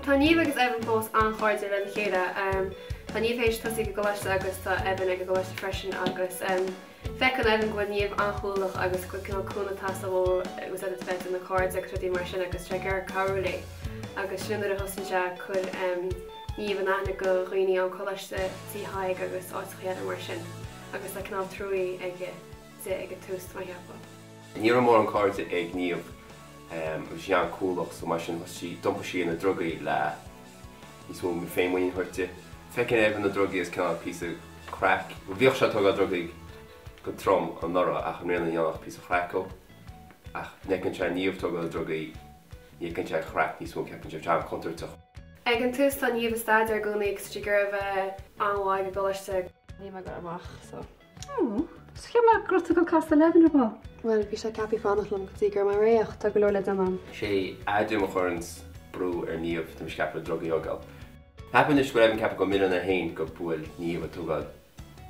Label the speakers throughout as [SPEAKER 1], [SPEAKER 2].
[SPEAKER 1] Tá Niamh agus Evan fós an-chairdiúil lena chéile. Tá Niamh théis tosaí ag an gcoláiste agus tá Evan ag an gcoláiste freisin agus feiceann Evan go bhfuil Niamh an-chúlach agus go bhfuil cineál cúnamh ag teastáil uaithi agus iad a bheith ina cairde agus rudaí mar sin agus tá sé ag iarraidh cabhrú léi agus sin nuair a thosaíonn sé ag cur Niamh in aithne go dhaoine ón coláiste tí Thaidhg agus áiteacha eile mar sin agus tá cineál truaí aige di ag an tús tá mé a cheapadh.
[SPEAKER 2] Ní raibh mórán cairde ag Niamh agus bhí sí an-cúlach so mar sin thosaigh sí, d'iompaigh sí ar na drugaí le níos mó féinmhuinín a thabhairt di. Feiceann Evan na drugaí as cineál píosa craic. Bhuel bhíodh sé ag tógáil drugaí go trom anuraidh ach i mbliana ní dhéanadh ach píosa craic ó. Ach nuair a fheiceann sé Niamh ag tógáil drugaí ní fheiceann sé craic níos mó ceapann sé tá an-chontúirteach.
[SPEAKER 1] Ag an tús tá Niamh ag staidéar i gcónaí agus tá sí ag iarraidh a bheith an-mhaith ag an gcoláiste. Níl mé ag dul amach so.
[SPEAKER 3] Ó, so cheap mé go raibh tú ag dul casadh le Evan ar ball.
[SPEAKER 1] Bhuel, bhí sé ceaptha fanacht liom go dtí go raibh mé réidh ach tá go leor le déanamh agam.
[SPEAKER 2] Sé Adam a chuireanns brú ar Niamh tá mise ag ceapadh drugaí a thógáil. Ceapaim anois go raibh Evan ag ceapadh go milleann air féin go bhfuil Niamh ag tógáil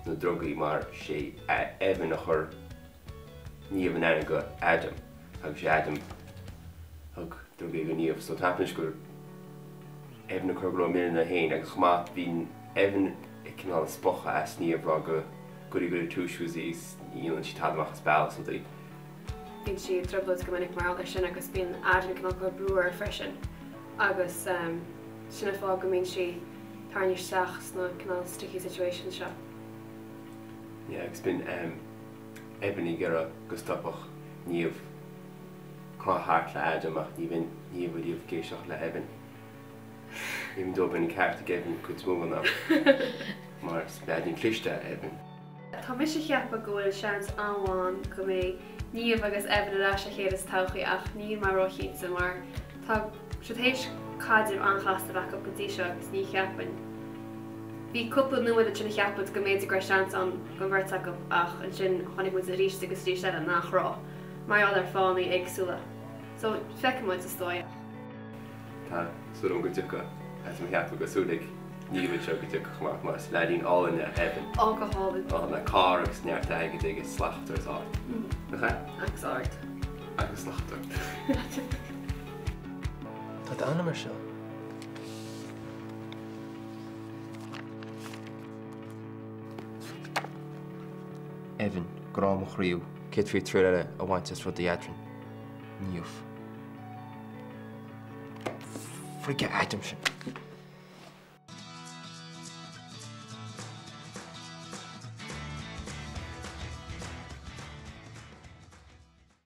[SPEAKER 2] na drugaí mar sé Evan a chuir Niamh in aithne go Adam agus sé Adam a thug drugaí go Niamh so ceapaim anois go raibh Evan ag cur go leor milleáin air féin agus chomh maith bhí Evan ag cineál ag spochadh as Niamh ag rá gur goody goody two shoes í is ní dhéanann sí tada amach as bealach is rudaí.
[SPEAKER 1] Bíonn sí i dtrioblóid go minic mar gheall air sin agus bíonn Adam ag cineál cur brú uirthi freisin agus sin an fáth go mbíonn sí tarraingthe isteach sna cineál sticky situations seo.
[SPEAKER 2] Yeah agus bíonn Evan ag iarraidh go stopfadh Niamh crochadh thart le Adam ach ní bhíonn Niamh ariamh ag éisteacht le Evan. Even though bíonn an ceart ag Evan cuid mó den am mar is leaidín cliste é Evan.
[SPEAKER 1] Tá mise a cheapadh go bhfuil seans an-mhaith ann go mbeidh Niamh agus Evan ar ais le chéile sa todhchaí ach níl mé róchinnte mar tá siad théis caidreamh an-chasta a bheith acu go dtí seo agus ní cheapfainn Bhí cúpla nóiméad ansin a cheap muid go mb'fhéidir go raibh seans ann don bheirt acu ach ansin chonaic muid arís agus arís eile nach raibh, mar gheall ar fáthanna éagsúla. So, feicfidh muid, is dóigh.
[SPEAKER 2] Tá súil agam go dtiocfaidh, tá mé ag ceapadh go súil ag Niamh anseo go dtiocfaidh chomh maith mar is leaidín álainn é Evan.
[SPEAKER 1] Ó, go hálainn.
[SPEAKER 2] Ó, le carr agus neart airgid aige slachtmhar is ard. Nach ea?
[SPEAKER 1] Agus ard.
[SPEAKER 2] Agus slachtmhar.
[SPEAKER 4] Tá d'ainm air seo.
[SPEAKER 2] Evan, grá mo chroí, céard faoi triail eile a bhaint as rudaí eadrainn? Niamh. Frig a Adam sin.